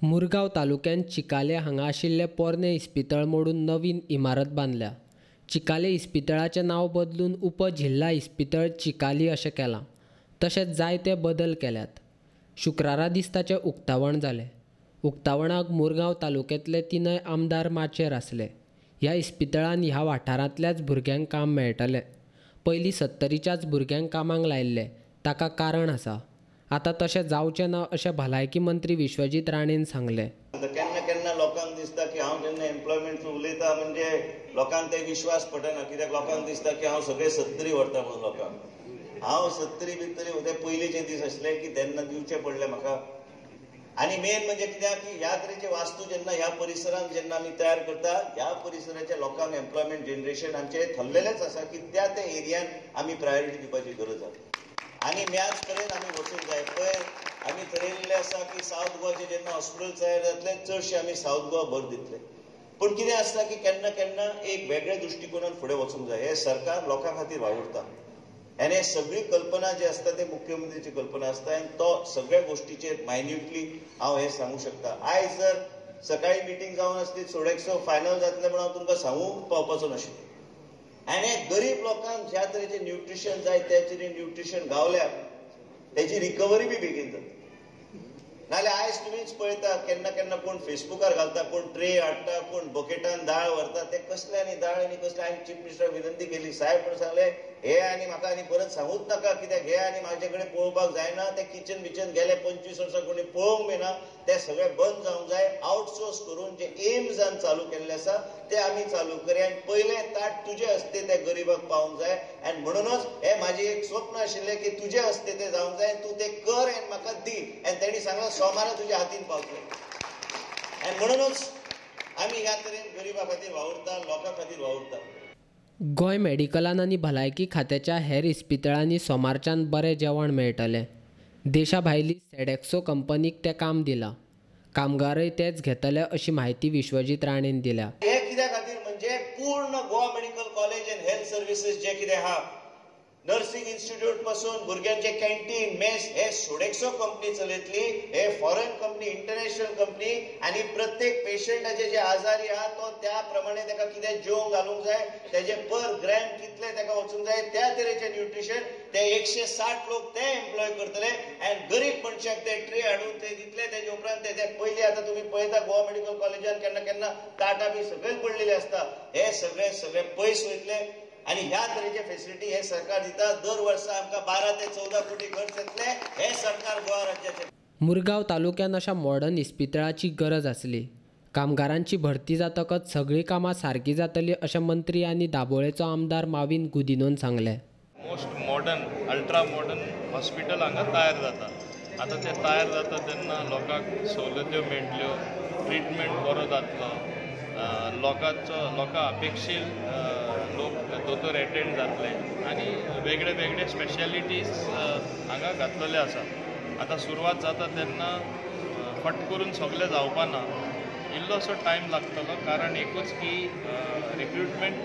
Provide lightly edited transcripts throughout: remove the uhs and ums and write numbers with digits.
मुरगांव तालुक्यांत चिकाले हांगा आशिल्लें पोरणें इस्पितळ मोडून नवीन इमारत बांदल्या. चिकाले इस्पितळाचें नांव बदलून उप जिल्हा इस्पितळ चिकाली अशें केलां. तशेंच जायते बदल केल्यात. शुक्रारा दीस ताचें उक्तावण जालें. उक्तावणाक मुरगांव तालुक्यांतले तिनय आमदार माचयेर आसले. ह्या इस्पितळान ह्या वाठारांतल्याच भुरग्यांक काम मेळटलें. पयलीं सत्तरीच्याच भुरग्यांक कामाक लायिल्ले, ताका कारण आसा. आतां तशें जावचें ना अशें भलायकी मंत्री विश्वजीत राणेन सांगलें. केन्ना केन्ना लोकांक दिसता की हांव जेन्ना एम्प्लॉयमेंट उलयता म्हणजे लोकांक ते विश्वास पडना, कित्याक लोकांक दिसता की हांव सगळे सत्तरी व्हरता म्हणून. लोकांक हांव सत्तरी बित्तरी ते पयलींचे दीस आसले की तेन्ना दिवचे पडले म्हाका. आनी मेन म्हणजे कित्याक की ह्या तरेचे वास्तू जेन्ना ह्या परिसरांत जेन्ना आमी तयार करता, ह्या परिसराच्या लोकांक एम्प्लॉयमेंट जनरेशन आमचें थरलेलेंच आसा की त्या त्या एरियान आमी प्रायोरिटी दिवपाची गरज आसा. आनी मॅच पर्यंत आमी वचूंक जाय. पळय आमी थरयिल्लें आसा की सावथ गोवाचें जेन्ना हॉस्पिटल तयार जातलें चडशें आमी सावथ गोवा भर दितले. पूण कितें आसता की केन्ना केन्ना एक वेगळ्या दृश्टिकोनान फुडें वचूंक जाय. हें सरकार लोकां खातीर वावुरता आनी हे सगळी कल्पना जी आसता ते मुख्यमंत्रीची कल्पना आसता आनी तो सगळ्या गोश्टीचेर मायन्युटली हांव हें सांगूंक शकता. आयज जर सकाळी मिटींग जावन आसली सोडेक्सो फायनल जातलें म्हणून हांव तुमकां सांगूंक पावपाचो नाशिल्लो. आनी गरीब लोकांक ज्या तरेचें न्युट्रिशन जाय त्या तरेन न्युट्रिशन गावल्यार तेजी रिकवरी बी बेगीन जाता. नाल्यार आयज तुमीच पळयता केन्ना केन्ना कोण फेसबुकार घालता, कोण ट्रे हाडटा, कोण बकेटान दाळ व्हरता. ते कसले आनी दाळ आनी कसले. हांवें चीफ मिनिस्टराक विनंती केली, साहेब म्हणून सांगलें हे आनी म्हाका आनी परत सांगूच नाका, कित्याक हे आनी म्हाजे कडेन पळोवपाक जायना. ते किचन बिचन गेले 25 वर्सां कोणी पळोवंक बी ना, ते सगळें बंद जावंक जाय. आउटसोर्स करून जे एम्सान चालू केल्लें आसा ते आमी चालू करया आनी पयलें ताट तुजे हस्ते त्या गरीबाक पावूंक जाय. आनी म्हणूनच हें म्हाजें एक स्वप्न आशिल्लें की तुजे हस्ते तें जावंक जाय, तूं तें कर आनी म्हाका दी. आनी तेणी सांगलें सोमारा तुज्या हातीन पावतलें. आनी म्हणूनच आमी ह्या तरेन गरिबा खातीर वावुरता, लोकां खातीर वावुरता. गोंय मेडिकलान आनी भलायकी खात्याच्या हेर इस्पितळांनी सोमारच्यान बरें जेवण मेळटलें. देशा भायली सेडेक्सो कंपनीक तें काम दिलां. कामगारय तेच घेतले अशी म्हायती विश्वजीत राणेन दिल्या. हे कित्या खातीर म्हणजे पूर्ण Goa medical college and health services जे कितें आहा, नर्सिंग इन्स्टिट्यूट पासून भुरग्यांचे कॅन्टीन मेस हे सोडेक्सो कंपनी चलयतली. हे फॉरेन कंपनी, इंटरनॅशनल कंपनी. आनी प्रत्येक पेशंटाचे जे आजारी आहा तो त्या प्रमाणे ताका कितें जेवंक घालूंक जाय, तेजे पर ग्रॅम कितले ताका वचूंक जाय त्या तरेचें न्युट्रिशन ते 160 लोक ते एम्प्लॉय करतले. आनी गरीब मनशाक ते ट्रे हाडून ते दितले. तेजे उपरांत ते पयलीं आतां तुमी पळयता गोवा मेडिकल कॉलेजान केन्ना केन्ना ताटां बी सकयल पडलेली आसता. हे सगळे सगळे पयस वयतले आनी ह्या तरेचे फेसिलिटी हे सरकार दिता. दर वर्सा आमकां 12 ते 14 कोटी खर्च येतले हे सरकार गोवा राज्याचे. मुरगांव तालुक्यान अशा मॉडर्न इस्पितळाची गरज आसली. कामगारांची भरती जातकच सगळीं कामां सारकी जातली अशें मंत्री आनी दाबोळेचो आमदार माविन गुदिनोन सांगलें. Most modern, ultra modern hospital हांगा तयार जाता. आतां तें तयार जाता तेन्ना लोकांक सवलत्यो मेळटल्यो, ट्रिटमेंट बरो जातलो, लोकांचो लोकां अपेक्षील लोक दोतोर एटेंड जातले आनी वेगळे वेगळे स्पेशलिटीज हांगा घातलेले आसा. आतां सुरवात जाता तेन्ना फट करून सगळें जावपा ना, इल्लोसो टायम लागतलो. कारण एकूच की रिक्रुटमेंट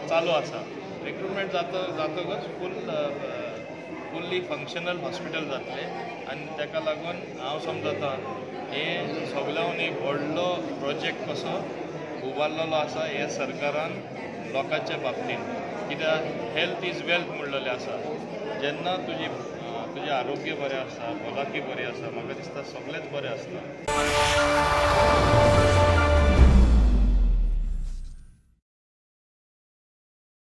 चालू आसा. रिक्रुटमेंट जातकच फुल्ली फंक्शनल हॉस्पिटल जातलें आनी ताका लागून हांव समजता हें सगळ्यान एक व्हडलो प्रोजेक्ट कसो उबारलेलो आसा हे सरकारान लोकांच्या बाबतींत. कित्याक हेल्थ is wealth म्हणलेलें आसा. जेन्ना तुजें आरोग्य बरें आसा, भलायकी बरी आसा, म्हाका दिसता सगळेंच बरें आसता.